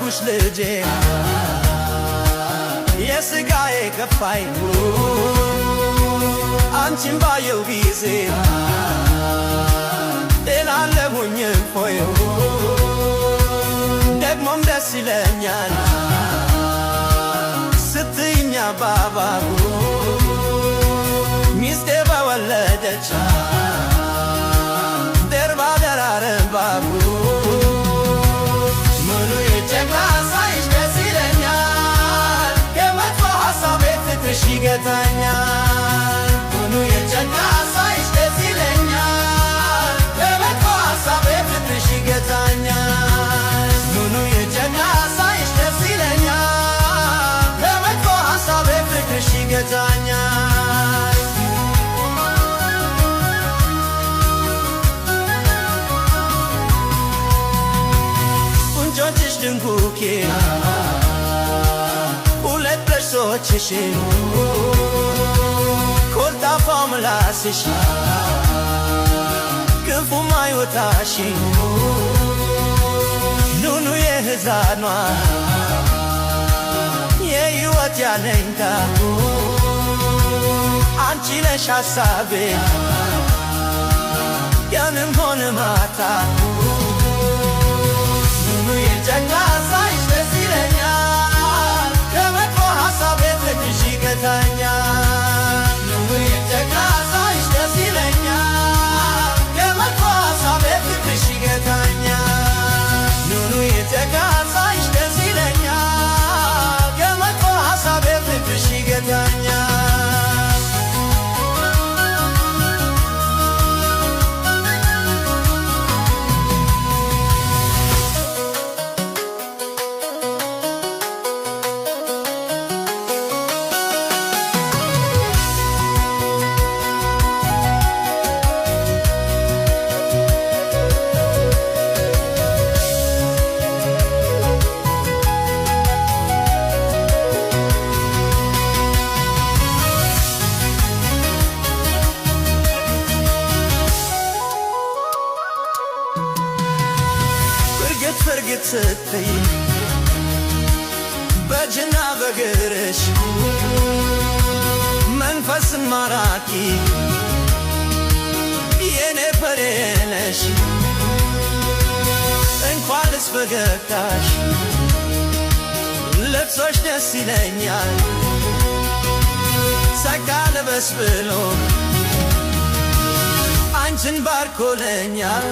ወለድኩሽ ልጄ የስጋዬ ከፋይ አንቺን ባየው ጊዜ ጤላለሁኝ እፎይ ደግሞም ደስ ይለኛል ስትይኝ አባባ ሚስቴ በወለደች ደርባ ደራረባቡ ምኑ የጨቅላ ሳይሽ ደስ ይለኛል ከመጥፎ ሐሳቤ ፍቅርሽ ይገታኛል ምኑ የጨቅላ ሳይሽ ደስ ይለኛል ከመጥፎ ሐሳቤ ፍቅርሽ ይገታኛል ምኑ የጨቅላ ሳይሽ ደስ ይለኛል ከመጥፎ ሐሳቤ ፍቅርሽ ይገታኛል። ጉንጮችሽ ድንጉኬ ሁለት ጥርሶችሽ ኮልታፋው ምላስሽ ክፉ ማይወጣሽ ኑኑ የሕፃኗ የሕይወት ያለኝታ አንቺ ነሽ ሐሳቤ ቀንም ሆነ ማታ ምኑ የጨቅላ ሳይሽ ደስ ይለኛል ከመጥፎ ሐሳቤ ፍቅርሽ ይገታኛል ምኑ የጨቅላ ሳይሽ ደስ ይለኛል ከመጥፎ ሐሳቤ ፍቅርሽ ይገታኛል ኑኑ የጨቅላ ሳይሽ ደስ ይለኛል ከመጥፎ ሐሳቤ ፍቅርሽ ይገታኛል። ፍርግት ፍርግት ስትይ በእጅና በእግርሽ መንፈስን ማራኪ የኔ ፍሬ ነሽ እንኳንስ ፈገግታሽ ልብሶች ደስ ይለኛል ሰጋ ልበስ ብሎ አንቺን ባርኮለኛል።